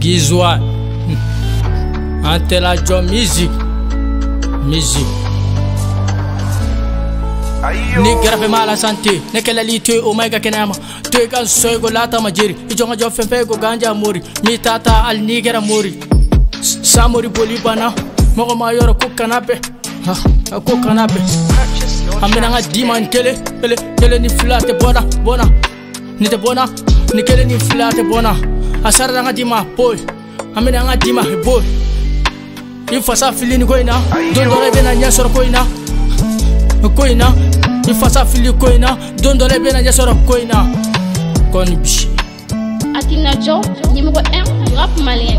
Gizwa. Antela music. Music. Ni kɛra ma la santé ne kɛlɛli to o ma i ka kɛnɛya ma to i ka sɔ i ko lata ma jeri i jɔn ka jɔ fɛn fɛn ko ganja mori mi ta ta hali n'i kɛra mori samori boli banna mɔgɔ ma yɔrɔ ko kana bɛn ko kana bɛn an bɛna an ka d'i ma ni kelen kelen kelen ni fila tɛ bɔnna bɔnna ni tɛ bɔnna ni kelen ni fila tɛ bɔnna a sarala an ka d'i ma boy an bɛna an ka d'i ma boy i fasa fili ni ko in na don dɔ la i bɛna ɲɛ sɔrɔ ko in na ko in na i fasa fili ko in na don dɔ la i bɛna ɲɛ sɔrɔ ko in na kɔni bi. Atina Joe, numéro 1 du rap malien.